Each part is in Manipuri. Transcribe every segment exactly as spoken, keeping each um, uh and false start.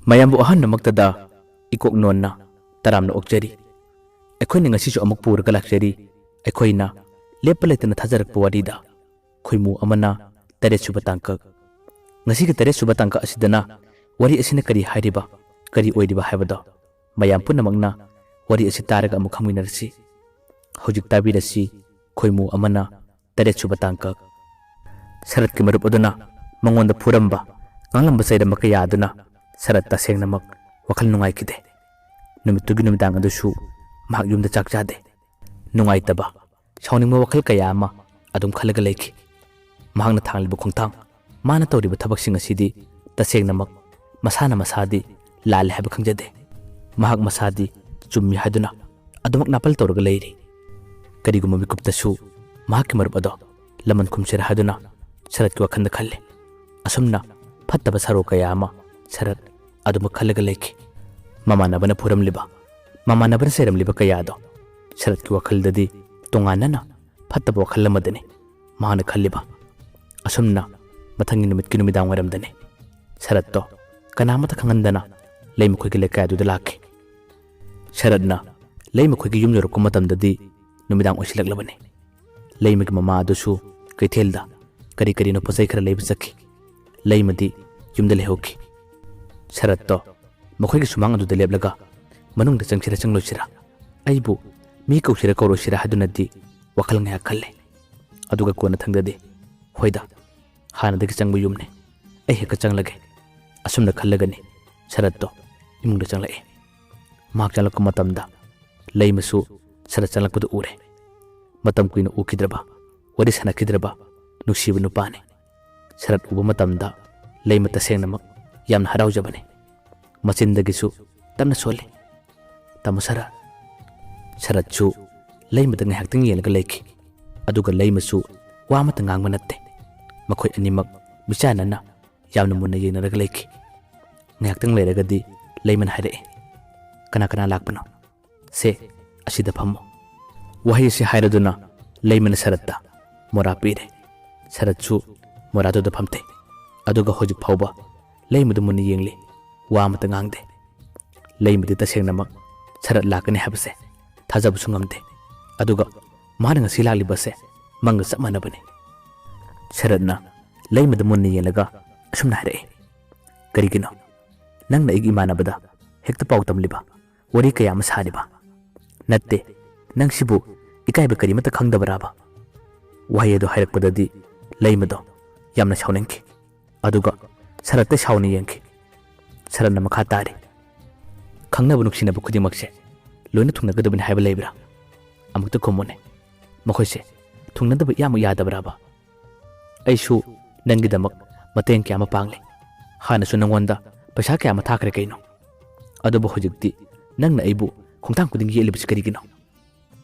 ꯃꯌꯥꯝꯕꯨ ꯑꯍꯥꯟꯕꯃꯛꯇꯗ ꯏꯀꯣꯛ ꯅꯣꯟꯅ ꯇꯔꯥꯝꯅ ꯑꯣꯛꯆꯔꯤ꯫ ꯑꯩꯈꯣꯏꯅ ꯉꯁꯤꯁꯨ ꯑꯃꯨꯛ ꯄꯨꯔꯒ ꯂꯥꯛꯆꯔꯤ꯫ ꯑꯩꯈꯣꯏꯅ ꯂꯦꯞꯄ ꯂꯩꯇꯅ ꯊꯥꯖꯔꯛꯄ ꯋꯥꯔꯤꯗ ꯈꯣꯏꯃꯨ ꯑꯃꯅ ꯇꯔꯦꯠ ꯁꯨꯕ ꯇꯥꯡꯀꯛ꯫ ꯉꯁꯤꯒꯤ ꯇꯔꯦꯠ ꯁꯨꯕ ꯇꯥꯡꯀꯛ ꯑꯁꯤꯗꯅ ꯋꯥꯔꯤ ꯑꯁꯤꯅ ꯀꯔꯤ ꯍꯥꯏꯔꯤꯕ, ꯀꯔꯤ ꯑꯣꯏꯔꯤꯕ ꯍꯥꯏꯕꯗꯣ ꯃꯌꯥꯝ ꯄꯨꯝꯅꯃꯛꯅ ꯋꯥꯔꯤ ꯑꯁꯤ ꯇꯥꯔꯒ ꯑꯃꯨꯛ ꯈꯪꯃꯤꯟꯅꯔꯁꯤ꯫ ꯍꯧꯖꯤꯛ ꯇꯥꯕꯤꯔꯁꯤ ꯈꯣꯏꯃꯨ ꯑꯃꯅ ꯇꯔꯦꯠ ꯁꯨꯕ ꯇꯥꯡꯀꯛ꯫ ꯁꯔꯠꯀꯤ ꯃꯔꯨꯞ ꯑꯗꯨꯅ ꯃꯉꯣꯟꯗ ꯐꯨꯔꯝꯕ, ꯉꯥꯡꯂꯝꯕ ꯆꯩꯔꯝꯕ ꯀꯌꯥ ꯑꯗꯨꯅ ꯁꯔꯠ ꯇꯁꯦꯡꯅꯃꯛ ꯋꯥꯈꯜ ꯅꯨꯡꯉꯥꯏꯈꯤꯗꯦ꯫ ꯅꯨꯃꯤꯠꯇꯨꯒꯤ ꯅꯨꯃꯤꯗꯥꯡ ꯑꯗꯨꯁꯨ ꯃꯍꯥꯛ ꯌꯨꯝꯗ ꯆꯥꯛ ꯆꯥꯗꯦ꯫ ꯅꯨꯡꯉꯥꯏꯇꯕ, ꯁꯥꯎꯅꯤꯡꯕ ꯋꯥꯈꯜ ꯀꯌꯥ ꯑꯃ ꯑꯗꯨꯝ ꯈꯜꯂꯒ ꯂꯩꯈꯤ꯫ ꯃꯍꯥꯛꯅ ꯊꯥꯡꯂꯤꯕ ꯈꯣꯡꯊꯥꯡ, ꯃꯥꯅ ꯇꯧꯔꯤꯕ ꯊꯕꯛꯁꯤꯡ ꯑꯁꯤꯗꯤ ꯇꯁꯦꯡꯅꯃꯛ ꯃꯁꯥꯅ ꯃꯁꯥꯗꯤ ꯂꯥꯜꯂꯦ ꯍꯥꯏꯕ ꯈꯪꯖꯗꯦ꯫ ꯃꯍꯥꯛ ꯃꯁꯥꯗꯤ ꯆꯨꯝꯃꯤ ꯍꯥꯏꯗꯨꯅ ꯑꯗꯨꯃꯛ ꯅꯥꯄꯜ ꯇꯧꯔꯒ ꯂꯩꯔꯤ꯫ ꯀꯔꯤꯒꯨꯝꯕ ꯃꯤꯀꯨꯞꯇꯁꯨ ꯃꯍꯥꯛꯀꯤ ꯃꯔꯨꯞ ꯑꯗꯣ ꯂꯃꯟ ꯈꯨꯝꯁꯤꯔ ꯍꯥꯏꯗꯨꯅ ꯁꯔꯠꯀꯤ ꯋꯥꯈꯜꯗ ꯈꯜꯂꯤ꯫ ꯑꯁꯨꯝꯅ ꯐꯠꯇꯕ ꯁꯥꯔꯣ ꯀꯌꯥ ꯑꯃ ꯁꯔꯠ ꯑꯗꯨꯃꯛ ꯈꯜꯂꯒ ꯂꯩꯈꯤ꯫ ꯃꯃꯥꯟꯅꯕꯅ ꯐꯨꯔꯝꯂꯤꯕ, ꯃꯃꯥꯟꯅꯕꯅ ꯆꯩꯔꯝꯂꯤꯕ ꯀꯌꯥ ꯑꯗꯣ ꯁꯔꯠꯀꯤ ꯋꯥꯈꯜꯗꯗꯤ ꯇꯣꯉꯥꯟꯅꯅ ꯐꯠꯇꯕ ꯋꯥꯈꯜ ꯑꯃꯗꯅꯤ ꯃꯍꯥꯛꯅ ꯈꯜꯂꯤꯕ꯫ ꯑꯁꯨꯝꯅ ꯃꯊꯪꯒꯤ ꯅꯨꯃꯤꯠꯀꯤ ꯅꯨꯃꯤꯗꯥꯡ ꯋꯥꯏꯔꯝꯗꯅꯤ ꯁꯔꯠꯇꯣ ꯀꯅꯥꯃꯠꯇ ꯈꯪꯍꯟꯗꯅ ꯂꯩꯃꯈꯣꯏꯒꯤ ꯂꯩꯀꯥꯏ ꯑꯗꯨꯗ ꯂꯥꯛꯈꯤ꯫ ꯁꯔꯠꯅ ꯂꯩꯃꯈꯣꯏꯒꯤ ꯌꯨꯝ ꯌꯧꯔꯛꯄ ꯃꯇꯝꯗꯗꯤ ꯅꯨꯃꯤꯗꯥꯡ ꯑꯣꯏꯁꯤꯜꯂꯛꯂꯕꯅꯤ꯫ ꯂꯩꯃꯒꯤ ꯃꯃꯥ ꯑꯗꯨꯁꯨ ꯀꯩꯊꯦꯜꯗ ꯀꯔꯤ ꯀꯔꯤꯅꯣ ꯄꯣꯠ ꯆꯩ ꯈꯔ ꯂꯩꯕ ꯆꯠꯈꯤ꯫ ꯂꯩꯃꯗꯤ ꯌꯨꯝꯗ ꯂꯩꯍꯧꯈꯤ꯫ ꯁꯔꯠꯇꯣ ꯃꯈꯣꯏꯒꯤ ꯁꯨꯃꯥꯡ ꯑꯗꯨꯗ ꯂꯦꯞꯂꯒ ꯃꯅꯨꯡꯗ ꯆꯪꯁꯤꯔ ꯆꯪꯂꯣꯏꯁꯤꯔ, ꯑꯩꯕꯨ ꯃꯤ ꯀꯧꯁꯤꯔ ꯀꯧꯔꯣꯏꯁꯤꯔ ꯍꯥꯏꯗꯨꯅꯗꯤ ꯋꯥꯈꯜ ꯉꯥꯏꯍꯥꯛ ꯈꯜꯂꯦ꯫ ꯑꯗꯨꯒ ꯀꯣꯟꯅꯊꯪꯗꯗꯤ, "ꯍꯣꯏꯗ, ꯍꯥꯟꯅꯗꯒꯤ ꯆꯪꯕ ꯌꯨꯝꯅꯤ, ꯑꯩ ꯍꯦꯛꯇ ꯆꯪꯂꯒꯦ"꯫ ꯑꯁꯨꯝꯅ ꯈꯜꯂꯒꯅꯤ ꯁꯔꯠꯇꯣ ꯏꯃꯨꯡꯗ ꯆꯪꯂꯛꯏ꯫ ꯃꯍꯥꯛ ꯆꯪꯂꯛꯄ ꯃꯇꯝꯗ ꯂꯩꯃꯁꯨ ꯁꯔꯠ ꯆꯪꯂꯛꯄꯗꯨ ꯎꯔꯦ꯫ ꯃꯇꯝ ꯀꯨꯏꯅ ꯎꯈꯤꯗ꯭ꯔꯕ, ꯋꯥꯔꯤ ꯁꯥꯟꯅꯈꯤꯗ꯭ꯔꯕ ꯅꯨꯡꯁꯤꯕ ꯅꯨꯄꯥꯅꯤ꯫ ꯁꯔꯠ ꯎꯕ ꯃꯇꯝꯗ ꯂꯩꯃ ꯇꯁꯦꯡꯅꯃꯛ ꯌꯥꯝꯅ ꯍꯔꯥꯎꯖꯕꯅꯤ꯫ ꯃꯆꯤꯟꯗꯒꯤꯁꯨ ꯇꯞꯅ ꯁꯣꯜꯂꯤ, "ꯇꯥꯃꯣ ꯁꯔꯠ"꯫ ꯁꯔꯠꯁꯨ ꯂꯩꯃꯗ ꯉꯥꯏꯍꯥꯛꯇꯪ ꯌꯦꯡꯂꯒ ꯂꯩꯈꯤ꯫ ꯑꯗꯨꯒ ꯂꯩꯃꯁꯨ ꯋꯥ ꯑꯃꯠꯇ ꯉꯥꯡꯕ ꯅꯠꯇꯦ꯫ ꯃꯈꯣꯏ ꯑꯅꯤꯃꯛ ꯃꯤꯆꯥꯟꯅꯅ ꯌꯥꯝꯅ ꯃꯨꯟꯅ ꯌꯦꯡꯅꯔꯒ ꯂꯩꯈꯤ꯫ ꯉꯥꯏꯍꯥꯛꯇꯪ ꯂꯩꯔꯒꯗꯤ ꯂꯩꯃꯅ ꯍꯥꯏꯔꯛꯏ, "ꯀꯅꯥ ꯀꯅꯥ ꯂꯥꯛꯄꯅꯣ? ꯁꯦ, ꯑꯁꯤꯗ ꯐꯝꯃꯨ"꯫ ꯋꯥꯍꯩ ꯑꯁꯤ ꯍꯥꯏꯔꯗꯨꯅ ꯂꯩꯃꯅ ꯁꯔꯠꯇ ꯃꯣꯔꯥ ꯄꯤꯔꯦ꯫ ꯁꯔꯠꯁꯨ ꯃꯣꯔꯥꯗꯨꯗ ꯐꯝꯊꯩ꯫ ꯑꯗꯨꯒ ꯍꯧꯖꯤꯛ ꯐꯥꯎꯕ ꯂꯩꯃꯗꯨ ꯃꯨꯟꯅ ꯌꯦꯡꯂꯤ꯫ ꯋꯥ ꯑꯃꯠꯇ ꯉꯥꯡꯗꯦ꯫ ꯂꯩꯃꯗꯤ ꯇꯁꯦꯡꯅꯃꯛ ꯁꯔꯠ ꯂꯥꯛꯀꯅꯤ ꯍꯥꯏꯕꯁꯦ ꯊꯥꯖꯕꯁꯨ ꯉꯝꯗꯦ꯫ ꯑꯗꯨꯒ ꯃꯥꯅ ꯉꯁꯤ ꯂꯥꯛꯂꯤꯕꯁꯦ ꯃꯪꯒ ꯆꯞ ꯃꯥꯟꯅꯕꯅꯤ꯫ ꯁꯔꯠꯅ ꯂꯩꯃꯗ ꯃꯨꯟꯅ ꯌꯦꯡꯂꯒ ꯑꯁꯨꯝꯅ ꯍꯥꯏꯔꯛꯏ, "ꯀꯔꯤꯒꯤꯅꯣ ꯅꯪꯅ ꯑꯩꯒꯤ ꯏꯃꯥꯟꯅꯕꯗ ꯍꯦꯛꯇ ꯄꯥꯎ ꯇꯝꯂꯤꯕ, ꯋꯥꯔꯤ ꯀꯌꯥ ꯑꯃ ꯁꯥꯔꯤꯕ?" "ꯅꯠꯇꯦ, ꯅꯪꯁꯤꯕꯨ ꯏꯀꯥꯏꯕ ꯀꯔꯤꯃꯠꯇ ꯈꯪꯗꯕ꯭ꯔꯥꯕ?" ꯋꯥꯍꯩ ꯑꯗꯨ ꯍꯥꯏꯔꯛꯄꯗꯗꯤ ꯂꯩꯃꯗꯣ ꯌꯥꯝꯅ ꯁꯥꯎꯅꯤꯡꯈꯤ꯫ ꯑꯗꯨꯒ ꯁꯔꯠꯇ ꯁꯥꯎꯅ ꯌꯦꯡꯈꯤ꯫ ꯁꯔꯠꯅ ꯃꯈꯥ ꯇꯥꯔꯤ, "ꯈꯪꯅꯕ ꯅꯨꯡꯁꯤꯅꯕ ꯈꯨꯗꯤꯡꯃꯛꯁꯦ ꯂꯣꯏꯅ ꯊꯨꯡꯅꯒꯗꯕꯅꯤ ꯍꯥꯏꯕ ꯂꯩꯕ꯭ꯔꯥ? ꯑꯃꯨꯛꯇ ꯈꯨꯝꯃꯨꯅꯦ꯫ ꯃꯈꯣꯏꯁꯦ ꯊꯨꯡꯅꯗꯕ ꯏꯌꯥꯃꯛ ꯌꯥꯗꯕ꯭ꯔꯥꯕ? ꯑꯩꯁꯨ ꯅꯪꯒꯤꯗꯃꯛ ꯃꯇꯦꯡ ꯀꯌꯥ ꯑꯃ ꯄꯥꯡꯂꯦ꯫ ꯍꯥꯟꯅꯁꯨ ꯅꯪꯉꯣꯟꯗ ꯄꯩꯁꯥ ꯀꯌꯥ ꯑꯃ ꯊꯥꯈ꯭ꯔꯦ ꯀꯩꯅꯣ꯫ ꯑꯗꯨꯕꯨ ꯍꯧꯖꯤꯛꯇꯤ ꯅꯪꯅ ꯑꯩꯕꯨ ꯈꯣꯡꯊꯥꯡ ꯈꯨꯗꯤꯡꯒꯤ ꯌꯦꯠꯂꯤꯕꯁꯤ ꯀꯔꯤꯒꯤꯅꯣ?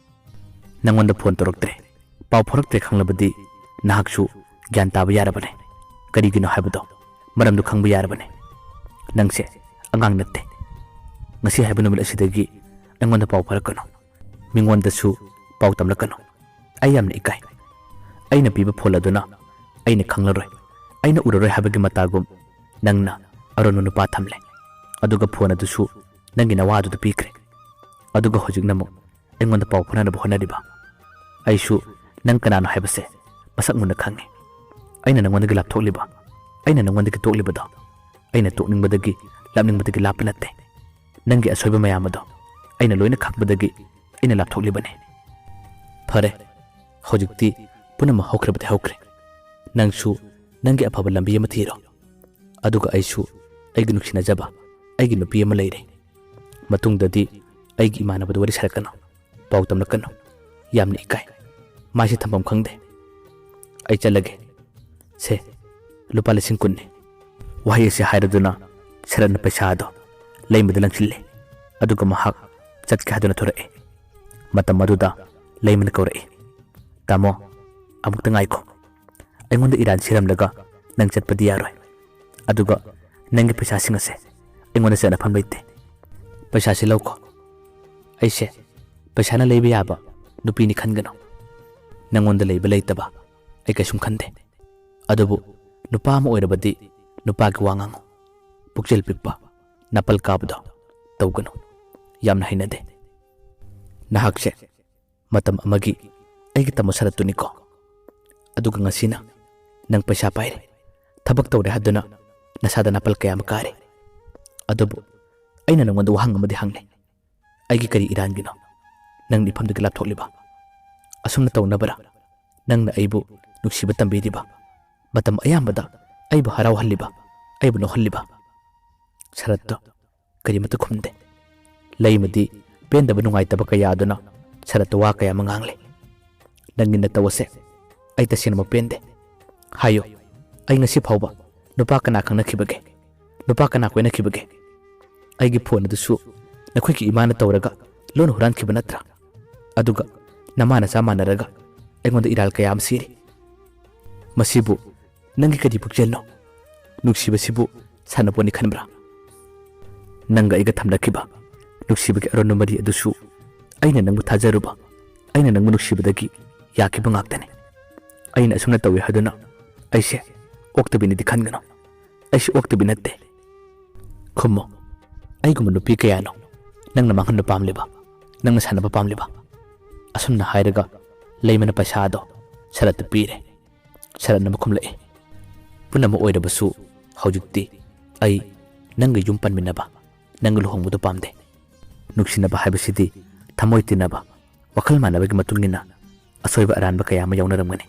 ꯅꯪꯉꯣꯟꯗ ꯐꯣꯟ ꯇꯧꯔꯛꯇ꯭ꯔꯦ, ꯄꯥꯎ ꯐꯥꯎꯔꯛꯇ꯭ꯔꯦ ꯈꯪꯂꯕꯗꯤ ꯅꯍꯥꯛꯁꯨ ꯒ꯭ꯌꯥꯟ ꯇꯥꯕ ꯌꯥꯔꯕꯅꯦ꯫ ꯀꯔꯤꯒꯤꯅꯣ ꯍꯥꯏꯕꯗꯣ ꯃꯔꯝꯗꯨ ꯈꯪꯕ ꯌꯥꯔꯕꯅꯦ꯫ ꯅꯪꯁꯦ ꯑꯉꯥꯡ ꯅꯠꯇꯦ꯫ ꯉꯁꯤ ꯍꯥꯏꯕ ꯅꯨꯃꯤꯠ ꯑꯁꯤꯗꯒꯤ ꯑꯩꯉꯣꯟꯗ ꯄꯥꯎ ꯐꯥꯎꯔꯛꯀꯅꯨ, ꯃꯤꯉꯣꯟꯗꯁꯨ ꯄꯥꯎ ꯇꯝꯂꯛꯀꯅꯨ꯫ ꯑꯩ ꯌꯥꯝꯅ ꯏꯀꯥꯏ꯫ ꯑꯩꯅ ꯄꯤꯕ ꯐꯣꯟ ꯑꯗꯨꯅ ꯑꯩꯅ ꯈꯪꯂꯔꯣꯏ, ꯑꯩꯅ ꯎꯔꯔꯣꯏ ꯍꯥꯏꯕꯒꯤ ꯃꯇꯥꯒꯨꯝ ꯅꯪꯅ ꯑꯔꯣꯟꯕ ꯅꯨꯄꯥ ꯊꯝꯂꯦ꯫ ꯑꯗꯨꯒ ꯐꯣꯟ ꯑꯗꯨꯁꯨ ꯅꯪꯒꯤ ꯅꯋꯥ ꯑꯗꯨꯗ ꯄꯤꯈ꯭ꯔꯦ꯫ ꯑꯗꯨꯒ ꯍꯧꯖꯤꯛꯅ ꯑꯃꯨꯛ ꯑꯩꯉꯣꯟꯗ ꯄꯥꯎ ꯐꯥꯎꯅꯅꯕ ꯍꯣꯠꯅꯔꯤꯕ? ꯑꯩꯁꯨ ꯅꯪ ꯀꯅꯥꯅꯣ ꯍꯥꯏꯕꯁꯦ ꯃꯁꯛ ꯃꯨꯟꯅ ꯈꯪꯉꯤ꯫ ꯑꯩꯅ ꯅꯪꯉꯣꯟꯗꯒꯤ ꯂꯥꯞꯊꯣꯛꯂꯤꯕ, ꯑꯩꯅ ꯅꯪꯉꯣꯟꯗꯒꯤ ꯇꯣꯛꯂꯤꯕꯗꯣ, ꯑꯩꯅ ꯇꯣꯛꯅꯤꯡꯕꯗꯒꯤ ꯂꯥꯞꯅꯤꯡꯕꯗꯒꯤ ꯂꯥꯞꯄ ꯅꯠꯇꯦ꯫ ꯅꯪꯒꯤ ꯑꯁꯣꯏꯕ ꯃꯌꯥꯝ ꯑꯗꯣ ꯑꯩꯅ ꯂꯣꯏꯅ ꯈꯪꯕꯗꯒꯤ ꯑꯩꯅ ꯂꯥꯞꯊꯣꯛꯂꯤꯕꯅꯤ꯫ ꯐꯔꯦ, ꯍꯧꯖꯤꯛꯇꯤ ꯄꯨꯝꯅꯃꯛ ꯍꯧꯈ꯭ꯔꯕꯗꯤ ꯍꯧꯈ꯭ꯔꯦ꯫ ꯅꯪꯁꯨ ꯅꯪꯒꯤ ꯑꯐꯕ ꯂꯝꯕꯤ ꯑꯃ ꯊꯤꯔꯣ꯫ ꯑꯗꯨꯒ ꯑꯩꯁꯨ ꯑꯩꯒꯤ ꯅꯨꯡꯁꯤꯅꯖꯕ ꯑꯩꯒꯤ ꯅꯨꯄꯤ ꯑꯃ ꯂꯩꯔꯦ꯫ ꯃꯇꯨꯡꯗꯗꯤ ꯑꯩꯒꯤ ꯏꯃꯥꯟꯅꯕꯗ ꯋꯥꯔꯤ ꯁꯥꯔꯛꯀꯅꯨ, ꯄꯥꯎ ꯇꯝꯂꯛꯀꯅꯨ꯫ ꯌꯥꯝꯅ ꯏꯀꯥꯏ꯫ ꯃꯥꯏꯁꯦ ꯊꯝꯐꯝ ꯈꯪꯗꯦ꯫ ꯑꯩ ꯆꯠꯂꯒꯦ꯫ ꯁꯦ, ꯂꯨꯄꯥ ꯂꯤꯁꯤꯡ ꯀꯨꯟꯅꯤ꯫" ꯋꯥꯍꯩ ꯑꯁꯤ ꯍꯥꯏꯔꯗꯨꯅ ꯁꯔꯠꯅ ꯄꯩꯁꯥ ꯑꯗꯨ ꯂꯩꯃꯗ ꯂꯪꯁꯤꯜꯂꯦ꯫ ꯑꯗꯨꯒ ꯃꯍꯥꯛ ꯆꯠꯀꯦ ꯍꯥꯏꯗꯨꯅ ꯊꯣꯔꯛꯑꯦ꯫ ꯃꯇꯝ ꯑꯗꯨꯗ ꯂꯩꯃꯅ ꯀꯧꯔꯛꯏ, "ꯇꯥꯃꯣ, ꯑꯃꯨꯛꯇ ꯉꯥꯏꯈꯣ꯫ ꯑꯩꯉꯣꯟꯗ ꯏꯔꯥꯟ ꯁꯤꯔꯝꯂꯒ ꯅꯪ ꯆꯠꯄꯗꯤ ꯌꯥꯔꯣꯏ꯫ ꯑꯗꯨꯒ ꯅꯪꯒꯤ ꯄꯩꯁꯥꯁꯤꯡ ꯑꯁꯦ ꯑꯩꯉꯣꯟꯗ ꯆꯠꯅꯐꯝ ꯂꯩꯇꯦ꯫ ꯄꯩꯁꯥꯁꯤ ꯂꯧꯀꯣ꯫ ꯑꯩꯁꯦ ꯄꯩꯁꯥꯅ ꯂꯩꯕ ꯌꯥꯕ ꯅꯨꯄꯤꯅꯤ ꯈꯟꯒꯅꯨ꯫ ꯅꯪꯉꯣꯟꯗ ꯂꯩꯕ ꯂꯩꯇꯕ ꯑꯩ ꯀꯩꯁꯨꯝ ꯈꯟꯗꯦ꯫ ꯑꯗꯨꯕꯨ ꯅꯨꯄꯥ ꯑꯃ ꯑꯣꯏꯔꯕꯗꯤ ꯅꯨꯄꯥꯒꯤ ꯋꯥ ꯉꯥꯡꯉꯨ꯫ ꯄꯨꯛꯆꯦꯜ ꯄꯤꯛꯄ, ꯅꯥꯄꯜ ꯀꯥꯕꯗꯣ ꯇꯧꯒꯅꯨ꯫ ꯌꯥꯝꯅ ꯍꯩꯅꯗꯦ꯫ ꯅꯍꯥꯛꯁꯦ ꯃꯇꯝ ꯑꯃꯒꯤ ꯑꯩꯒꯤ ꯇꯥꯃꯣ ꯁꯔꯠꯇꯨꯅꯤꯀꯣ꯫ ꯑꯗꯨꯒ ꯉꯁꯤꯅ ꯅꯪ ꯄꯩꯁꯥ ꯄꯥꯏꯔꯦ, ꯊꯕꯛ ꯇꯧꯔꯦ ꯍꯥꯏꯗꯨꯅ ꯅꯁꯥꯗ ꯅꯥꯄꯜ ꯀꯌꯥ ꯑꯃ ꯀꯥꯔꯦ꯫ ꯑꯗꯨꯕꯨ ꯑꯩꯅ ꯅꯪꯉꯣꯟꯗ ꯋꯥꯍꯪ ꯑꯃꯗꯤ ꯍꯪꯂꯦ꯫ ꯑꯩꯒꯤ ꯀꯔꯤ ꯏꯔꯥꯟꯒꯤꯅꯣ? ꯅꯪ ꯏꯐꯝꯗꯒꯤ ꯂꯥꯞꯊꯣꯛꯂꯤꯕ? ꯑꯁꯨꯝꯅ ꯇꯧꯅꯕꯔꯥ ꯅꯪꯅ ꯑꯩꯕꯨ ꯅꯨꯡꯁꯤꯕ ꯇꯝꯕꯤꯔꯤꯕ? ꯃꯇꯝ ꯑꯌꯥꯝꯕꯗ ꯑꯩꯕꯨ ꯍꯔꯥꯎꯍꯜꯂꯤꯕ, ꯑꯩꯕꯨ ꯅꯣꯛꯍꯜꯂꯤꯕ? ꯁꯔꯠꯇꯣ ꯀꯔꯤꯃꯠꯇ ꯈꯨꯝꯗꯦ꯫ ꯂꯩꯃꯗꯤ ꯄꯦꯟꯗꯕ ꯅꯨꯡꯉꯥꯏꯇꯕ ꯀꯌꯥ ꯑꯗꯨꯅ ꯁꯔꯠꯇ ꯋꯥ ꯀꯌꯥ ꯑꯃ ꯉꯥꯡꯂꯦ꯫ "ꯅꯪꯒꯤ ꯅꯇꯧ ꯑꯁꯦ ꯑꯩ ꯇꯁꯦꯡꯅꯃꯛ ꯄꯦꯟꯗꯦ꯫ ꯍꯥꯏꯌꯨ, ꯑꯩ ꯉꯁꯤ ꯐꯥꯎꯕ ꯅꯨꯄꯥ ꯀꯅꯥ ꯈꯪꯅꯈꯤꯕꯒꯦ? ꯅꯨꯄꯥ ꯀꯅꯥ ꯀꯣꯏꯅꯈꯤꯕꯒꯦ? ꯑꯩꯒꯤ ꯐꯣꯟ ꯑꯗꯨꯁꯨ ꯅꯈꯣꯏꯒꯤ ꯏꯃꯥꯅ ꯇꯧꯔꯒ ꯂꯣꯟꯅ ꯍꯨꯔꯥꯟꯈꯤꯕ ꯅꯠꯇ꯭ꯔꯥ? ꯑꯗꯨꯒ ꯅꯃꯥ ꯅꯆꯥ ꯃꯥꯟꯅꯔꯒ ꯑꯩꯉꯣꯟꯗ ꯏꯔꯥꯜ ꯀꯌꯥ ꯑꯃ ꯁꯤꯔꯤ꯫ ꯃꯁꯤꯕꯨ ꯅꯪꯒꯤ ꯀꯔꯤ ꯄꯨꯛꯆꯦꯜꯅꯣ? ꯅꯨꯡꯁꯤꯕꯁꯤꯕꯨ ꯁꯥꯟꯅꯄꯣꯠꯅꯤ ꯈꯟꯕ꯭ꯔꯥ? ꯅꯪꯒ ꯑꯩꯒ ꯊꯝꯅꯈꯤꯕ ꯅꯨꯡꯁꯤꯕꯒꯤ ꯑꯔꯣꯟꯕ ꯃꯔꯤ ꯑꯗꯨꯁꯨ ꯑꯩꯅ ꯅꯪꯕꯨ ꯊꯥꯖꯔꯨꯕ, ꯑꯩꯅ ꯅꯪꯕꯨ ꯅꯨꯡꯁꯤꯕꯗꯒꯤ ꯌꯥꯈꯤꯕ ꯉꯥꯛꯇꯅꯤ꯫ ꯑꯩꯅ ꯑꯁꯨꯝꯅ ꯇꯧꯏ ꯍꯥꯏꯗꯨꯅ ꯑꯩꯁꯦ ꯑꯣꯛꯇꯕꯤꯅꯤꯗꯤ ꯈꯟꯒꯅꯨ꯫ ꯑꯩꯁꯦ ꯑꯣꯛꯇꯕꯤ ꯅꯠꯇꯦ꯫ ꯈꯨꯝꯃꯣ, ꯑꯩꯒꯨꯝꯕ ꯅꯨꯄꯤ ꯀꯌꯥꯅꯣ ꯅꯪꯅ ꯃꯥꯡꯍꯟꯕ ꯄꯥꯝꯂꯤꯕ, ꯅꯪꯅ ꯁꯥꯟꯅꯕ ꯄꯥꯝꯂꯤꯕ?" ꯑꯁꯨꯝꯅ ꯍꯥꯏꯔꯒ ꯂꯩꯃꯅ ꯄꯩꯁꯥ ꯑꯗꯣ ꯁꯔꯠꯇ ꯄꯤꯔꯦ꯫ ꯁꯔꯠꯅ ꯑꯃꯨꯛ ꯈꯨꯝꯂꯛꯏ, "ꯄꯨꯝꯅꯃꯛ ꯑꯣꯏꯔꯕꯁꯨ ꯍꯧꯖꯤꯛꯇꯤ ꯑꯩ ꯅꯪꯒ ꯌꯨꯝ ꯄꯟꯃꯤꯟꯅꯕ, ꯅꯪꯒ ꯂꯨꯍꯣꯡꯕꯗꯨ ꯄꯥꯝꯗꯦ꯫ ꯅꯨꯡꯁꯤꯅꯕ ꯍꯥꯏꯕꯁꯤꯗꯤ ꯊꯃꯣꯏ ꯇꯤꯟꯅꯕ, ꯋꯥꯈꯜ ꯃꯥꯟꯅꯕꯒꯤ ꯃꯇꯨꯡ ꯏꯟꯅ ꯑꯁꯣꯏꯕ ꯑꯔꯥꯟꯕ ꯀꯌꯥ ꯑꯃ ꯌꯥꯎꯅꯔꯝꯒꯅꯤ꯫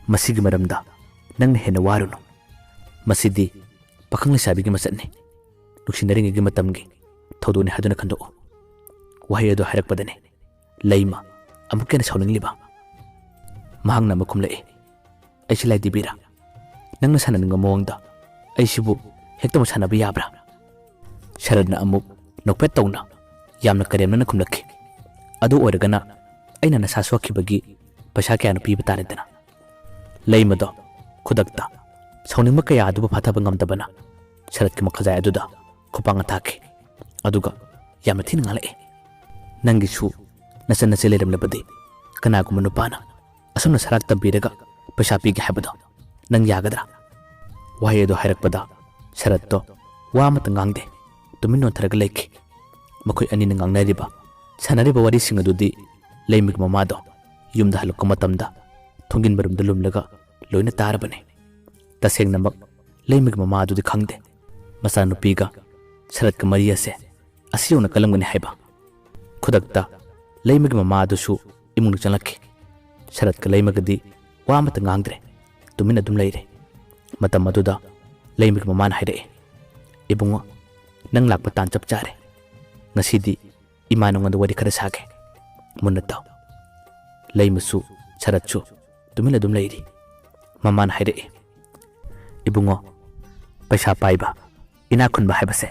ꯃꯁꯤꯒꯤ ꯃꯔꯝꯗ ꯅꯪꯅ ꯍꯦꯟꯅ ꯋꯥꯔꯨꯅꯨ꯫ ꯃꯁꯤꯗꯤ ꯄꯥꯈꯪ ꯂꯩꯁꯥꯕꯤꯒꯤ ꯃꯆꯠꯅꯤ꯫ ꯅꯨꯡꯁꯤꯅꯔꯤꯉꯩꯒꯤ ꯃꯇꯝꯒꯤ ꯊꯧꯗꯣꯛꯅꯤ ꯍꯥꯏꯗꯨꯅ ꯈꯟꯗꯣꯛꯎ꯫" ꯋꯥꯍꯩ ꯑꯗꯨ ꯍꯥꯏꯔꯛꯄꯗꯅꯤ ꯂꯩꯃ ꯑꯃꯨꯛꯀ ꯍꯦꯟꯅ ꯁꯥꯎꯅꯤꯡꯂꯤꯕ꯫ ꯃꯍꯥꯛꯅ ꯑꯃꯨꯛ ꯈꯨꯝꯂꯛꯏ, "ꯑꯩꯁꯤ ꯂꯥꯏꯗꯤꯕꯤꯔꯥ? ꯅꯪꯅ ꯁꯥꯟꯅꯅꯤꯡꯕ ꯃꯑꯣꯡꯗ ꯑꯩꯁꯤꯕꯨ ꯍꯦꯛꯇꯃꯛ ꯁꯥꯟꯅꯕ ꯌꯥꯕ꯭ꯔꯥ?" ꯁꯔꯠꯅ ꯑꯃꯨꯛ ꯅꯣꯛꯐꯦꯠ ꯇꯧꯅ ꯌꯥꯝꯅ ꯀꯔꯦꯝꯅꯅ ꯈꯨꯝꯂꯛꯈꯤ, "ꯑꯗꯨ ꯑꯣꯏꯔꯒꯅ ꯑꯩꯅ ꯅꯁꯥ ꯁꯣꯛꯈꯤꯕꯒꯤ ꯄꯩꯁꯥ ꯀꯌꯥꯅꯣ ꯄꯤꯕ ꯇꯥꯔꯦꯗꯅ?" ꯂꯩꯃꯗꯣ ꯈꯨꯗꯛꯇ ꯁꯥꯎꯅꯤꯡꯕ ꯀꯌꯥ ꯑꯗꯨꯕꯨ ꯐꯥꯊꯕ ꯉꯝꯗꯕꯅ ꯁꯔꯠꯀꯤ ꯃꯈꯖꯥꯏ ꯑꯗꯨꯗ ꯈꯨꯄꯥꯡꯅ ꯊꯥꯈꯤ꯫ ꯑꯗꯨꯒ ꯌꯥꯝꯅ ꯊꯤꯅ ꯉꯥꯡꯂꯛꯏ, "ꯅꯪꯒꯤꯁꯨ ꯅꯆꯟ ꯅꯆꯦ ꯂꯩꯔꯝꯂꯕꯗꯤ ꯀꯅꯥꯒꯨꯝꯕ ꯅꯨꯄꯥꯅ ꯑꯁꯨꯝꯅ ꯁꯔꯥꯛ ꯇꯝꯕꯤꯔꯒ ꯄꯩꯁꯥ ꯄꯤꯒꯦ ꯍꯥꯏꯕꯗꯣ ꯅꯪ ꯌꯥꯒꯗ꯭ꯔꯥ?" ꯋꯥꯍꯩ ꯑꯗꯨ ꯍꯥꯏꯔꯛꯄꯗ ꯁꯔꯠꯇꯣ ꯋꯥ ꯑꯃꯠꯇ ꯉꯥꯡꯗꯦ꯫ ꯇꯨꯃꯤꯟ ꯑꯣꯟꯊꯔꯒ ꯂꯩꯈꯤ꯫ ꯃꯈꯣꯏ ꯑꯅꯤꯅ ꯉꯥꯡꯅꯔꯤꯕ, ꯁꯥꯟꯅꯔꯤꯕ ꯋꯥꯔꯤꯁꯤꯡ ꯑꯗꯨꯗꯤ ꯂꯩꯃꯒꯤ ꯃꯃꯥꯗꯣ ꯌꯨꯝꯗ ꯍꯜꯂꯛꯄ ꯃꯇꯝꯗ ꯊꯣꯡꯖꯤꯟ ꯃꯔꯨꯝꯗ ꯂꯨꯝꯂꯒ ꯂꯣꯏꯅ ꯇꯥꯔꯕꯅꯤ꯫ ꯇꯁꯦꯡꯅꯃꯛ ꯂꯩꯃꯒꯤ ꯃꯃꯥ ꯑꯗꯨꯗꯤ ꯈꯪꯗꯦ, ꯃꯆꯥꯅꯨꯄꯤꯒ ꯁꯔꯠꯀ ꯃꯔꯤ ꯑꯁꯦ ꯑꯁꯤ ꯌꯧꯅ ꯀꯜꯂꯝꯒꯅꯤ ꯍꯥꯏꯕ꯫ ꯈꯨꯗꯛꯇ ꯂꯩꯃꯒꯤ ꯃꯃꯥ ꯑꯗꯨꯁꯨ ꯏꯃꯨꯡꯗ ꯆꯪꯂꯛꯈꯤ꯫ ꯁꯔꯠꯀ ꯂꯩꯃꯒꯗꯤ ꯋꯥ ꯑꯃꯠꯇ ꯉꯥꯡꯗ꯭ꯔꯦ, ꯇꯨꯃꯤꯟ ꯑꯗꯨꯝ ꯂꯩꯔꯦ꯫ ꯃꯇꯝ ꯑꯗꯨꯗ ꯂꯩꯃꯒꯤ ꯃꯃꯥꯅ ꯍꯥꯏꯔꯛꯑꯦ, "ꯏꯕꯨꯡꯉꯣ, ꯅꯪ ꯂꯥꯛꯄ ꯇꯥꯟ ꯆꯞ ꯆꯥꯔꯦ꯫ ꯉꯁꯤꯗꯤ ꯏꯃꯥ ꯅꯉꯣꯟꯗ ꯋꯥꯔꯤ ꯈꯔ ꯁꯥꯒꯦ꯫ ꯃꯨꯟꯅ ꯇꯥꯎ꯫" ꯂꯩꯃꯁꯨ ꯁꯔꯠꯁꯨ ꯇꯨꯃꯤꯟ ꯑꯗꯨꯝ ꯂꯩꯔꯤ꯫ ꯃꯃꯥꯅ ꯍꯥꯏꯔꯛꯏ, "ꯏꯕꯨꯡꯉꯣ, ꯄꯩꯁꯥ ꯄꯥꯏꯕ, ꯏꯅꯥꯛ ꯈꯨꯟꯕ ꯍꯥꯏꯕꯁꯦ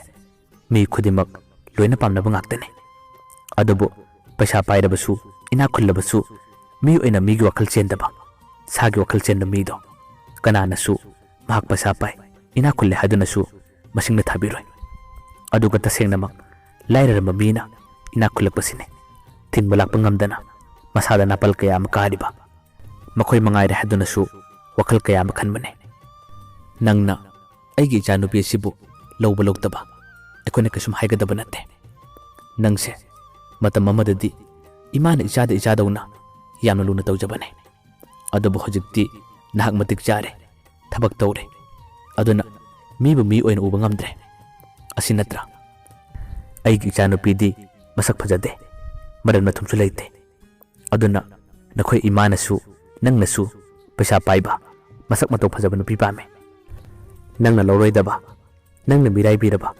ꯃꯤ ꯈꯨꯗꯤꯡꯃꯛ ꯂꯣꯏꯅ ꯄꯥꯝꯅꯕ ꯉꯥꯛꯇꯅꯤ꯫ ꯑꯗꯨꯕꯨ ꯄꯩꯁꯥ ꯄꯥꯏꯔꯕꯁꯨ, ꯏꯅꯥꯛ ꯈꯨꯜꯂꯕꯁꯨ, ꯃꯤ ꯑꯣꯏꯅ ꯃꯤꯒꯤ ꯋꯥꯈꯜ ꯆꯦꯟꯗꯕ, ꯁꯥꯒꯤ ꯋꯥꯈꯜ ꯆꯦꯟꯕ ꯃꯤꯗꯣ ꯀꯅꯥꯅꯁꯨ ꯃꯍꯥꯛ ꯄꯩꯁꯥ ꯄꯥꯏ, ꯏꯅꯥꯛ ꯈꯨꯜꯂꯦ ꯍꯥꯏꯗꯨꯅꯁꯨ ꯃꯁꯤꯡꯅ ꯊꯥꯕꯤꯔꯣꯏ꯫ ꯑꯗꯨꯒ ꯇꯁꯦꯡꯅꯃꯛ ꯂꯥꯏꯔꯔꯝꯕ ꯃꯤꯅ ꯏꯅꯥꯛ ꯈꯨꯜꯂꯛꯄꯁꯤꯅꯤ ꯊꯤꯡꯕ ꯂꯥꯛꯄ ꯉꯝꯗꯅ ꯃꯁꯥꯗ ꯅꯥꯄꯜ ꯀꯌꯥ ꯑꯃ ꯀꯥꯔꯤꯕ꯫ ꯃꯈꯣꯏ ꯃꯉꯥꯏꯔꯦ ꯍꯥꯏꯗꯨꯅꯁꯨ ꯋꯥꯈꯜ ꯀꯌꯥ ꯑꯃ ꯈꯟꯕꯅꯤ꯫ ꯅꯪꯅ ꯑꯩꯒꯤ ꯏꯆꯥꯅꯨꯄꯤ ꯑꯁꯤꯕꯨ ꯂꯧꯕ ꯂꯧꯗꯕ ꯑꯩꯈꯣꯏꯅ ꯀꯩꯁꯨꯝ ꯍꯥꯏꯒꯗꯕ ꯅꯠꯇꯦ꯫ ꯅꯪꯁꯦ ꯃꯇꯝ ꯑꯃꯗꯗꯤ ꯏꯃꯥꯅ ꯏꯆꯥꯗ ꯏꯆꯥꯗꯧꯅ ꯌꯥꯝꯅ ꯂꯨꯅ ꯇꯧꯖꯕꯅꯦ꯫ ꯑꯗꯨꯕꯨ ꯍꯧꯖꯤꯛꯇꯤ ꯅꯍꯥꯛ ꯃꯇꯤꯛ ꯆꯥꯔꯦ, ꯊꯕꯛ ꯇꯧꯔꯦ, ꯑꯗꯨꯅ ꯃꯤꯕꯨ ꯃꯤ ꯑꯣꯏꯅ ꯎꯕ ꯉꯝꯗ꯭ꯔꯦ꯫ ꯑꯁꯤ ꯅꯠꯇ꯭ꯔꯥ? ꯑꯩꯒꯤ ꯏꯆꯥꯅꯨꯄꯤꯗꯤ ꯃꯁꯛ ꯐꯖꯗꯦ, ꯃꯔꯟ ꯃꯊꯨꯝꯁꯨ ꯂꯩꯇꯦ꯫ ꯑꯗꯨꯅ ꯅꯈꯣꯏ ꯏꯃꯥꯅꯁꯨ, ꯅꯪꯅꯁꯨ ꯄꯩꯁꯥ ꯄꯥꯏꯕ, ꯃꯁꯛ ꯃꯇꯧ ꯐꯖꯕ ꯅꯨꯄꯤ ꯄꯥꯝꯃꯤ꯫ ꯅꯪꯅ ꯂꯧꯔꯣꯏꯗꯕ, ꯅꯪꯅ ꯃꯤꯔꯥꯏꯕꯤꯔꯕ,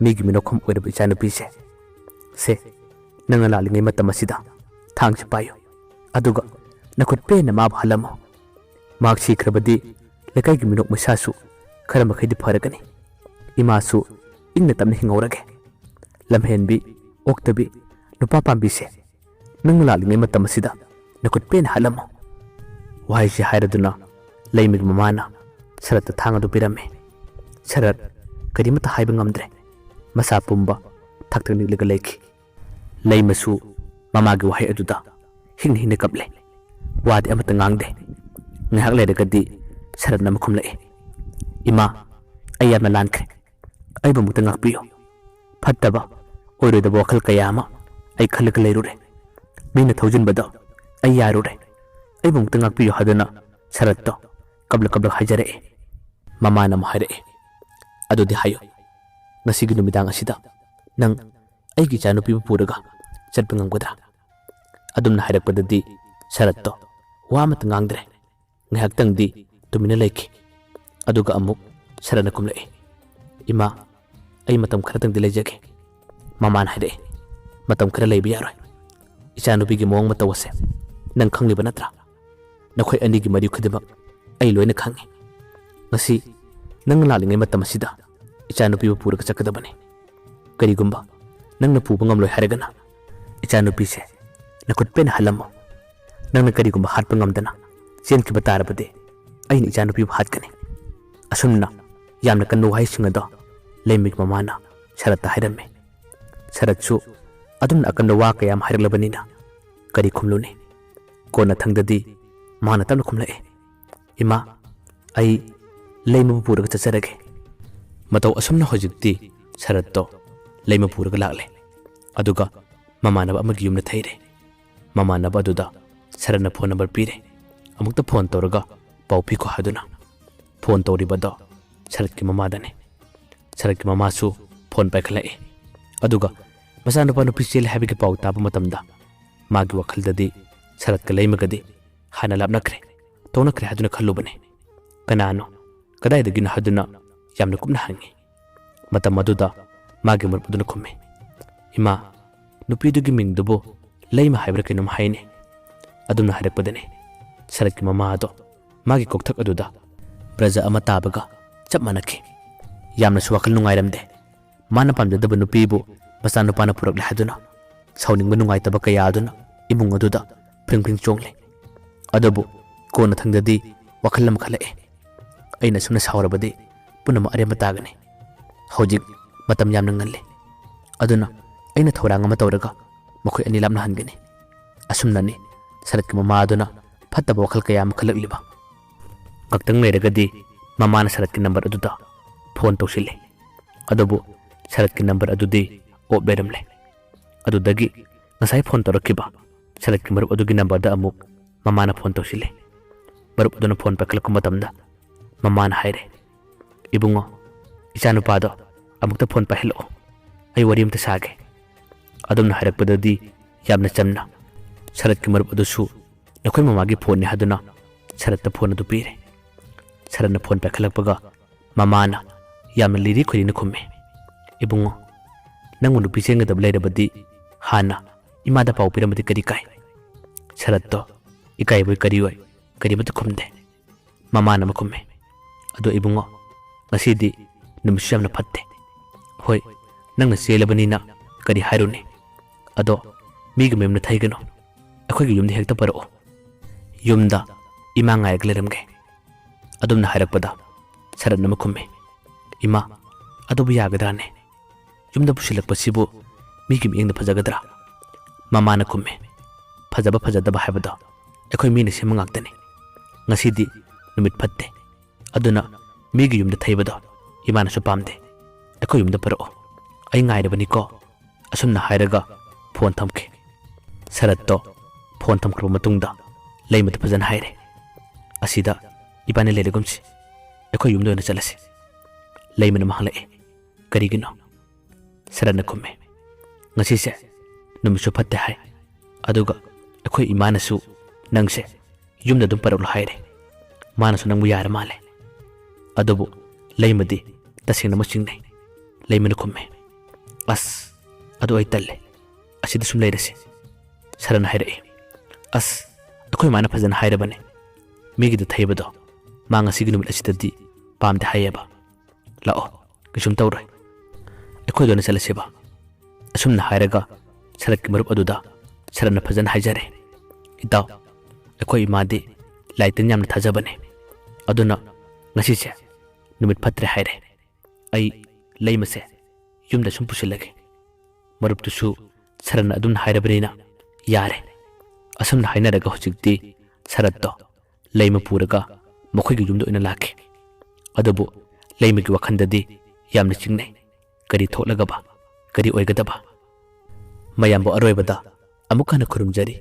ꯃꯤꯒꯤ ꯃꯤꯅꯣꯛꯐꯝ ꯑꯣꯏꯔꯕ ꯏꯆꯥꯅꯨꯄꯤꯁꯦ, ꯁꯦ, ꯅꯪꯅ ꯂꯥꯛꯂꯤꯉꯩ ꯃꯇꯝ ꯑꯁꯤꯗ ꯊꯥꯡꯁꯤ ꯄꯥꯏꯌꯨ, ꯑꯗꯨꯒ ꯅꯈꯨꯠ ꯄꯦꯟꯅ ꯃꯥꯕꯨ ꯍꯜꯂꯝꯃꯨ꯫ ꯃꯍꯥꯛ ꯁꯤꯈ꯭ꯔꯕꯗꯤ ꯂꯩꯀꯥꯏꯒꯤ ꯃꯤꯅꯣꯛ ꯃꯩꯁꯥꯁꯨ ꯈꯔ ꯃꯈꯩꯗꯤ ꯐꯔꯒꯅꯤ꯫ ꯏꯃꯥꯁꯨ ꯏꯪꯅ ꯇꯞꯅ ꯍꯤꯡꯍꯧꯔꯒꯦ꯫ ꯂꯝꯍꯦꯟꯕꯤ, ꯑꯣꯛꯇꯕꯤ, ꯅꯨꯄꯥ ꯄꯥꯝꯕꯤꯁꯦ, ꯅꯪꯅ ꯂꯥꯛꯂꯤꯉꯩ ꯃꯇꯝ ꯑꯁꯤꯗ ꯅꯈꯨꯠ ꯄꯦꯟꯅ ꯍꯥꯠꯂꯝꯃꯨ꯫" ꯋꯥꯍꯩꯁꯤ ꯍꯥꯏꯔꯗꯨꯅ ꯂꯩꯃꯒꯤ ꯃꯃꯥꯅ ꯁꯔꯠꯇ ꯊꯥꯡ ꯑꯗꯨ ꯄꯤꯔꯝꯃꯤ꯫ ꯁꯔꯠ ꯀꯔꯤꯃꯠꯇ ꯍꯥꯏꯕ ꯉꯝꯗ꯭ꯔꯦ꯫ ꯃꯁꯥ ꯄꯨꯝꯕ ꯊꯛ ꯊꯛ ꯅꯤꯛꯂꯒ ꯂꯩꯈꯤ꯫ ꯂꯩꯃꯁꯨ ꯃꯃꯥꯒꯤ ꯋꯥꯍꯩ ꯑꯗꯨꯗ ꯍꯤꯡꯅ ꯍꯤꯡꯅ ꯀꯞꯂꯦ꯫ ꯋꯥꯗꯤ ꯑꯃꯠꯇ ꯉꯥꯡꯗꯦ꯫ ꯉꯥꯏꯍꯥꯛ ꯂꯩꯔꯒꯗꯤ ꯁꯔꯠꯅ ꯑꯃ ꯈꯨꯝꯂꯛꯏ, "ꯏꯃꯥ, ꯑꯩ ꯌꯥꯝꯅ ꯂꯥꯟꯈ꯭ꯔꯦ꯫ ꯑꯩꯕꯨ ꯑꯃꯨꯛꯇ ꯉꯥꯛꯄꯤꯌꯨ꯫ ꯐꯠꯇꯕ, ꯑꯣꯏꯔꯣꯏꯗꯕ ꯋꯥꯈꯜ ꯀꯌꯥ ꯑꯃ ꯑꯩ ꯈꯜꯂꯒ ꯂꯩꯔꯨꯔꯦ꯫ ꯃꯤꯅ ꯊꯧꯖꯤꯟꯕꯗꯣ ꯑꯩ ꯌꯥꯔꯨꯔꯦ꯫ ꯑꯩꯕꯨ ꯑꯃꯨꯛꯇ ꯉꯥꯛꯄꯤꯌꯨ ꯍꯥꯏꯗꯨꯅ ꯁꯔꯠꯇꯣ ꯀꯞꯂ ꯀꯞꯂꯒ ꯍꯥꯏꯖꯔꯛꯑꯦ꯫ ꯃꯃꯥꯅ ꯑꯃꯨꯛ ꯍꯥꯏꯔꯛꯑꯦ, "ꯑꯗꯨꯗꯤ ꯍꯥꯏꯌꯨ, ꯉꯁꯤꯒꯤ ꯅꯨꯃꯤꯗꯥꯡ ꯑꯁꯤꯗ ꯅꯪ ꯑꯩꯒꯤ ꯏꯆꯥꯅꯨꯄꯤꯕꯨ ꯄꯨꯔꯒ ꯆꯠꯄ ꯉꯝꯒꯗ꯭ꯔꯥ?" ꯑꯗꯨꯝꯅ ꯍꯥꯏꯔꯛꯄꯗꯗꯤ ꯁꯔꯠꯇꯣ ꯋꯥ ꯑꯃꯠꯇ ꯉꯥꯡꯗ꯭ꯔꯦ꯫ ꯉꯥꯏꯍꯥꯛꯇꯪꯗꯤ ꯇꯨꯃꯤꯟꯅ ꯂꯩꯈꯤ꯫ ꯑꯗꯨꯒ ꯑꯃꯨꯛ ꯁꯔꯠꯅ ꯀꯨꯝꯂꯛꯏ꯫ "ꯏꯃꯥ, ꯑꯩ ꯃꯇꯝ ꯈꯔꯇꯪꯗꯤ ꯂꯩꯖꯒꯦ꯫" ꯃꯃꯥꯅ ꯍꯥꯏꯔꯛꯏ, "ꯃꯇꯝ ꯈꯔ ꯂꯩꯕ ꯌꯥꯔꯣꯏ꯫ ꯏꯆꯥꯅꯨꯄꯤꯒꯤ ꯃꯑꯣꯡ ꯃꯇꯧ ꯑꯁꯦ ꯅꯪ ꯈꯪꯂꯤꯕ ꯅꯠꯇ꯭ꯔꯥ? ꯅꯈꯣꯏ ꯑꯅꯤꯒꯤ ꯃꯔꯤ ꯈꯨꯗꯤꯡꯃꯛ ꯑꯩ ꯂꯣꯏꯅ ꯈꯪꯏ꯫ ꯉꯁꯤ ꯅꯪ ꯂꯥꯛꯂꯤꯉꯩ ꯃꯇꯝ ꯑꯁꯤꯗ ꯏꯆꯥꯅꯨꯄꯤꯕꯨ ꯄꯨꯔꯒ ꯆꯠꯀꯗꯕꯅꯤ꯫ ꯀꯔꯤꯒꯨꯝꯕ ꯅꯪꯅ ꯄꯨꯕ ꯉꯝꯂꯣꯏ ꯍꯥꯏꯔꯒꯅ, ꯏꯆꯥꯅꯨꯄꯤꯁꯦ ꯅꯈꯨꯠ ꯄꯦꯟꯅ ꯍꯜꯂꯝꯃꯨ꯫ ꯅꯪꯅ ꯀꯔꯤꯒꯨꯝꯕ ꯍꯥꯠꯄ ꯉꯝꯗꯅ ꯆꯦꯟꯈꯤꯕ ꯇꯥꯔꯕꯗꯤ, ꯑꯩꯅ ꯏꯆꯥꯅꯨꯄꯤꯕꯨ ꯍꯥꯠꯀꯅꯤ꯫" ꯑꯁꯨꯝꯅ ꯌꯥꯝꯅ ꯀꯟꯕ ꯋꯥꯍꯩꯁꯤꯡ ꯑꯗꯣ ꯂꯩꯃꯒꯤ ꯃꯃꯥꯅ ꯁꯔꯠꯇ ꯍꯥꯏꯔꯝꯃꯤ꯫ ꯁꯔꯠꯁꯨ ꯑꯗꯨꯝꯅ ꯑꯀꯟꯕ ꯋꯥ ꯀꯌꯥ ꯑꯃ ꯍꯥꯏꯔꯛꯂꯕꯅꯤꯅ ꯀꯔꯤ ꯈꯨꯝꯂꯨꯅꯤ? ꯀꯣꯟꯅꯊꯪꯗꯗꯤ ꯃꯥꯅ ꯇꯞꯅ ꯈꯨꯝꯂꯛꯏ, "ꯏꯃꯥ, ꯑꯩ ꯂꯩꯃꯕꯨ ꯄꯨꯔꯒ ꯆꯠꯆꯔꯒꯦ꯫" ꯃꯇꯧ ꯑꯁꯨꯝꯅ ꯍꯧꯖꯤꯛꯇꯤ ꯁꯔꯠꯇꯣ ꯂꯩꯃ ꯄꯨꯔꯒ ꯂꯥꯛꯂꯦ꯫ ꯑꯗꯨꯒ ꯃꯃꯥꯟꯅꯕ ꯑꯃꯒꯤ ꯌꯨꯝꯗ ꯊꯩꯔꯦ꯫ ꯃꯃꯥꯟꯅꯕ ꯑꯗꯨꯗ ꯁꯔꯠꯅ ꯐꯣꯟ ꯅꯝꯕꯔ ꯄꯤꯔꯦ꯫ ꯑꯃꯨꯛꯇ ꯐꯣꯟ ꯇꯧꯔꯒ ꯄꯥꯎ ꯄꯤꯈꯣ ꯍꯥꯏꯗꯨꯅ꯫ ꯐꯣꯟ ꯇꯧꯔꯤꯕꯗꯣ ꯁꯔꯠꯀꯤ ꯃꯃꯥꯗꯅꯤ꯫ ꯁꯔꯠꯀꯤ ꯃꯃꯥꯁꯨ ꯐꯣꯟ ꯄꯥꯏꯈꯠꯂꯛꯏ꯫ ꯑꯗꯨꯒ ꯃꯆꯥꯅꯨꯄꯥ ꯅꯨꯄꯤ ꯆꯦꯜꯂꯦ ꯍꯥꯏꯕꯒꯤ ꯄꯥꯎ ꯇꯥꯕ ꯃꯇꯝꯗ ꯃꯥꯒꯤ ꯋꯥꯈꯜꯗꯗꯤ ꯁꯔꯠꯀ ꯂꯩꯃꯒꯗꯤ ꯍꯥꯟꯅ ꯂꯥꯞꯅꯈ꯭ꯔꯦ, ꯇꯣꯛꯅꯈ꯭ꯔꯦ ꯍꯥꯏꯗꯨꯅ ꯈꯜꯂꯨꯕꯅꯤ꯫ "ꯀꯅꯥꯅꯣ? ꯀꯗꯥꯏꯗꯒꯤꯅꯣ?" ꯍꯥꯏꯗꯨꯅ ꯌꯥꯝꯅ ꯀꯨꯞꯅ ꯍꯪꯉꯤ꯫ ꯃꯇꯝ ꯑꯗꯨꯗ ꯃꯥꯒꯤ ꯃꯔꯨꯞ ꯑꯗꯨꯅ ꯈꯨꯝꯃꯤ, "ꯏꯃꯥ, ꯅꯨꯄꯤꯗꯨꯒꯤ ꯃꯤꯡꯗꯨꯕꯨ ꯂꯩꯃ ꯍꯥꯏꯕ꯭ꯔꯥ ꯀꯩꯅꯣꯝ ꯍꯥꯏꯅꯦ꯫" ꯑꯗꯨꯝꯅ ꯍꯥꯏꯔꯛꯄꯗꯅꯤ ꯁꯔꯠꯀꯤ ꯃꯃꯥ ꯑꯗꯣ ꯃꯥꯒꯤ ꯀꯣꯛꯊꯛ ꯑꯗꯨꯗ ꯕ꯭ꯔꯖ ꯑꯃ ꯇꯥꯕꯒ ꯆꯞ ꯃꯥꯟꯅꯈꯤ꯫ ꯌꯥꯝꯅꯁꯨ ꯋꯥꯈꯜ ꯅꯨꯡꯉꯥꯏꯔꯝꯗꯦ꯫ ꯃꯥꯅ ꯄꯥꯝꯖꯗꯕ ꯅꯨꯄꯤꯕꯨ ꯃꯆꯥꯅꯨꯄꯥꯅ ꯄꯨꯔꯛꯂꯦ ꯍꯥꯏꯗꯨꯅ ꯁꯥꯎꯅꯤꯡꯕ ꯅꯨꯡꯉꯥꯏꯇꯕ ꯀꯌꯥ ꯑꯗꯨꯅ ꯏꯃꯨꯡ ꯑꯗꯨꯗ ꯐ꯭ꯔꯤꯡ ꯐ꯭ꯔꯤꯡ ꯆꯣꯡꯂꯦ꯫ ꯑꯗꯨꯕꯨ ꯀꯣꯟꯅꯊꯪꯗꯗꯤ ꯋꯥꯈꯜ ꯑꯃ ꯈꯜꯂꯛꯑꯦ꯫ "ꯑꯩꯅ ꯁꯨꯝꯅ ꯁꯥꯎꯔꯕꯗꯤ ꯄꯨꯝꯅꯃꯛ ꯑꯔꯦꯝꯕ ꯇꯥꯒꯅꯤ꯫ ꯍꯧꯖꯤꯛ ꯃꯇꯝ ꯌꯥꯝꯅ ꯉꯜꯂꯤ꯫ ꯑꯗꯨꯅ ꯑꯩꯅ ꯊꯧꯔꯥꯡ ꯑꯃ ꯇꯧꯔꯒ ꯃꯈꯣꯏ ꯑꯅꯤ ꯂꯥꯞꯅꯍꯟꯒꯅꯤ꯫" ꯑꯁꯨꯝꯅꯅꯤ ꯁꯔꯠꯀꯤ ꯃꯃꯥ ꯑꯗꯨꯅ ꯐꯠꯇꯕ ꯋꯥꯈꯜ ꯀꯌꯥ ꯑꯃ ꯈꯜꯂꯛꯂꯤꯕ꯫ ꯉꯥꯛꯇꯪ ꯂꯩꯔꯒꯗꯤ ꯃꯃꯥꯅ ꯁꯔꯠꯀꯤ ꯅꯝꯕꯔ ꯑꯗꯨꯗ ꯐꯣꯟ ꯇꯧꯁꯤꯜꯂꯤ꯫ ꯑꯗꯨꯕꯨ ꯁꯔꯠꯀꯤ ꯅꯝꯕꯔ ꯑꯗꯨꯗꯤ off ꯂꯩꯔꯝꯂꯦ꯫ ꯑꯗꯨꯗꯒꯤ ꯉꯁꯥꯏ ꯐꯣꯟ ꯇꯧꯔꯛꯈꯤꯕ ꯁꯔꯠꯀꯤ ꯃꯔꯨꯞ ꯑꯗꯨꯒꯤ ꯅꯝꯕꯔꯗ ꯑꯃꯨꯛ ꯃꯃꯥꯅ ꯐꯣꯟ ꯇꯧꯁꯤꯜꯂꯦ꯫ ꯃꯔꯨꯞ ꯑꯗꯨꯅ ꯐꯣꯟ ꯄꯥꯏꯈꯠꯂꯛꯄ ꯃꯇꯝꯗ ꯃꯃꯥꯅ ꯍꯥꯏꯔꯦ, "ꯏꯕꯨꯡꯉꯣ, ꯏꯆꯥꯅꯨꯄꯥꯗꯣ ꯑꯃꯨꯛꯇ ꯐꯣꯟ ꯄꯥꯏꯍꯜꯂꯛꯑꯣ, ꯑꯩ ꯋꯥꯔꯤ ꯑꯝꯇ ꯁꯥꯒꯦ"꯫ ꯑꯗꯨꯝꯅ ꯍꯥꯏꯔꯛꯄꯗꯗꯤ ꯌꯥꯝꯅ ꯆꯝꯅ ꯁꯔꯠꯀꯤ ꯃꯔꯨꯞ ꯑꯗꯨꯁꯨ ꯅꯈꯣꯏ ꯃꯃꯥꯒꯤ ꯐꯣꯟꯅꯤ ꯍꯥꯏꯗꯨꯅ ꯁꯔꯠꯇ ꯐꯣꯟ ꯑꯗꯨ ꯄꯤꯔꯦ꯫ ꯁꯔꯠꯅ ꯐꯣꯟ ꯄꯥꯏꯈꯠꯂꯛꯄꯒ ꯃꯃꯥꯅ ꯌꯥꯝꯅ ꯂꯤꯔꯤ ꯈꯣꯏꯔꯤꯅ ꯈꯨꯝꯃꯤ, "ꯏꯕꯨꯡꯉꯣ, ꯅꯪꯕꯨ ꯅꯨꯄꯤ ꯆꯦꯟꯒꯗꯕ ꯂꯩꯔꯕꯗꯤ ꯍꯥꯟꯅ ꯏꯃꯥꯗ ꯄꯥꯎ ꯄꯤꯔꯝꯕꯗꯤ ꯀꯔꯤ ꯀꯥꯏ?" ꯁꯔꯠꯇꯣ ꯏꯀꯥꯏꯕꯣꯏ ꯀꯔꯤꯑꯣꯏ ꯀꯔꯤꯃꯠꯇ ꯈꯨꯝꯗꯦ꯫ ꯃꯃꯥꯅ ꯑꯃ ꯈꯨꯝꯃꯤ, "ꯑꯗꯣ ꯏꯕꯨꯡꯉꯣ, ꯉꯁꯤꯗꯤ ꯅꯨꯃꯤꯠꯁꯨ ꯌꯥꯝꯅ ꯐꯠꯇꯦ꯫ ꯍꯣꯏ, ꯅꯪꯅ ꯆꯦꯜꯂꯕꯅꯤꯅ ꯀꯔꯤ ꯍꯥꯏꯔꯨꯅꯤ? ꯑꯗꯣ ꯃꯤꯒꯤ ꯃꯌꯨꯝꯗ ꯊꯩꯒꯅꯨ, ꯑꯩꯈꯣꯏꯒꯤ ꯌꯨꯝꯗ ꯍꯦꯛꯇ ꯄꯨꯔꯛꯑꯣ꯫ ꯌꯨꯝꯗ ꯏꯃꯥ ꯉꯥꯏꯔꯒ ꯂꯩꯔꯝꯒꯦ"꯫ ꯑꯗꯨꯝꯅ ꯍꯥꯏꯔꯛꯄꯗ ꯁꯔꯠꯅ ꯑꯃ ꯈꯨꯝꯃꯤ, "ꯏꯃꯥ, ꯑꯗꯨꯕꯨ ꯌꯥꯒꯗ꯭ꯔꯥꯅꯦ? ꯌꯨꯝꯗ ꯄꯨꯁꯤꯜꯂꯛꯄꯁꯤꯕꯨ ꯃꯤꯒꯤ ꯃꯤꯠꯌꯦꯡꯗ ꯐꯖꯒꯗ꯭ꯔꯥ?" ꯃꯃꯥꯅ ꯈꯨꯝꯃꯤ, "ꯐꯖꯕ ꯐꯖꯗꯕ ꯍꯥꯏꯕꯗꯣ ꯑꯩꯈꯣꯏ ꯃꯤꯅ ꯁꯦꯝꯕ ꯉꯥꯛꯇꯅꯤ꯫ ꯉꯁꯤꯗꯤ ꯅꯨꯃꯤꯠ ꯐꯠꯇꯦ, ꯑꯗꯨꯅ ꯃꯤꯒꯤ ꯌꯨꯝꯗ ꯊꯩꯕꯗꯣ ꯏꯃꯥꯅꯁꯨ ꯄꯥꯝꯗꯦ꯫ ꯑꯩꯈꯣꯏ ꯌꯨꯝꯗ ꯄꯨꯔꯛꯑꯣ, ꯑꯩ ꯉꯥꯏꯔꯕꯅꯤꯀꯣ"꯫ ꯑꯁꯨꯝꯅ ꯍꯥꯏꯔꯒ ꯐꯣꯟ ꯊꯝꯈꯤ꯫ ꯁꯔꯠꯇꯣ ꯐꯣꯟ ꯊꯝꯈ꯭ꯔꯕ ꯃꯇꯨꯡꯗ ꯂꯩꯃꯗ ꯐꯖꯅ ꯍꯥꯏꯔꯦ, "ꯑꯁꯤꯗ ꯏꯕꯥꯅꯤ ꯂꯩꯔꯒꯨꯝꯁꯤ, ꯑꯩꯈꯣꯏ ꯌꯨꯝꯗ ꯑꯣꯏꯅ ꯆꯠꯂꯁꯤ"꯫ ꯂꯩꯃꯅ ꯑꯃ ꯍꯪꯂꯛꯑꯦ, "ꯀꯔꯤꯒꯤꯅꯣ?" ꯁꯔꯠꯅ ꯈꯨꯝꯃꯦ, "ꯉꯁꯤꯁꯦ ꯅꯨꯃꯤꯠꯁꯨ ꯐꯠꯇꯦ ꯍꯥꯏ, ꯑꯗꯨꯒ ꯑꯩꯈꯣꯏ ꯏꯃꯥꯅꯁꯨ ꯅꯪꯁꯦ ꯌꯨꯝꯗ ꯑꯗꯨꯝ ꯄꯨꯔꯛꯂꯣ ꯍꯥꯏꯔꯦ꯫ ꯃꯥꯅꯁꯨ ꯅꯪꯕꯨ ꯌꯥꯔ ꯃꯥꯜꯂꯦ"꯫ ꯑꯗꯨꯕꯨ ꯂꯩꯃꯗꯤ ꯇꯁꯦꯡꯅꯃꯛ ꯆꯤꯡꯅꯩ꯫ ꯂꯩꯃꯅ ꯈꯨꯝꯃꯦ, "ꯑꯁ, ꯑꯗꯨ ꯑꯩ ꯇꯜꯂꯦ, ꯑꯁꯤꯗ ꯁꯨꯝ ꯂꯩꯔꯁꯤ"꯫ ꯁꯔꯠꯅ ꯍꯥꯏꯔꯛꯏ, "ꯑꯁ, ꯑꯩꯈꯣꯏ ꯃꯥꯅ ꯐꯖꯅ ꯍꯥꯏꯔꯕꯅꯦ, ꯃꯤꯒꯤꯗ ꯊꯩꯕꯗꯣ ꯃꯥ ꯉꯁꯤꯒꯤ ꯅꯨꯃꯤꯠ ꯑꯁꯤꯗꯗꯤ ꯄꯥꯝꯗꯦ ꯍꯥꯏꯌꯦꯕ꯫ ꯂꯥꯛꯑꯣ, ꯀꯩꯁꯨꯝ ꯇꯧꯔꯣꯏ, ꯑꯩꯈꯣꯏꯗ ꯑꯣꯏꯅ ꯆꯠꯂꯁꯦꯕ"꯫ ꯑꯁꯨꯝꯅ ꯍꯥꯏꯔꯒ ꯁꯔꯠꯀꯤ ꯃꯔꯨꯞ ꯑꯗꯨꯗ ꯁꯔꯠꯅ ꯐꯖꯅ ꯍꯥꯏꯖꯔꯦ, "ꯏꯇꯥꯎ, ꯑꯩꯈꯣꯏ ꯏꯃꯥꯗꯤ ꯂꯥꯏ ꯇꯤꯟ ꯌꯥꯝꯅ ꯊꯥꯖꯕꯅꯦ, ꯑꯗꯨꯅ ꯉꯁꯤꯁꯦ ꯅꯨꯃꯤꯠ ꯐꯠꯇ꯭ꯔꯦ ꯍꯥꯏꯔꯦ꯫ ꯑꯩ ꯂꯩꯃꯁꯦ ꯌꯨꯝꯗ ꯁꯨꯝ ꯄꯨꯁꯤꯜꯂꯒꯦ"꯫ ꯃꯔꯨꯞꯇꯨꯁꯨ ꯁꯔꯠꯅ ꯑꯗꯨꯝꯅ ꯍꯥꯏꯔꯕꯅꯤꯅ ꯌꯥꯔꯦ꯫ ꯑꯁꯨꯝꯅ ꯍꯥꯏꯅꯔꯒ ꯍꯧꯖꯤꯛꯇꯤ ꯁꯔꯠꯇꯣ ꯂꯩꯃ ꯄꯨꯔꯒ ꯃꯈꯣꯏꯒꯤ ꯌꯨꯝꯗ ꯑꯣꯏꯅ ꯂꯥꯛꯈꯤ꯫ ꯑꯗꯨꯕꯨ ꯂꯩꯃꯒꯤ ꯋꯥꯈꯜꯗꯗꯤ ꯌꯥꯝꯅ ꯆꯤꯡꯅꯩ꯫ ꯀꯔꯤ ꯊꯣꯛꯂꯒꯕ ꯀꯔꯤ ꯑꯣꯏꯒꯗꯕ? ꯃꯌꯥꯝꯕꯨ ꯑꯔꯣꯏꯕꯗ ꯑꯃꯨꯛ ꯍꯟꯅ ꯈꯨꯔꯨꯝꯖꯔꯤ꯫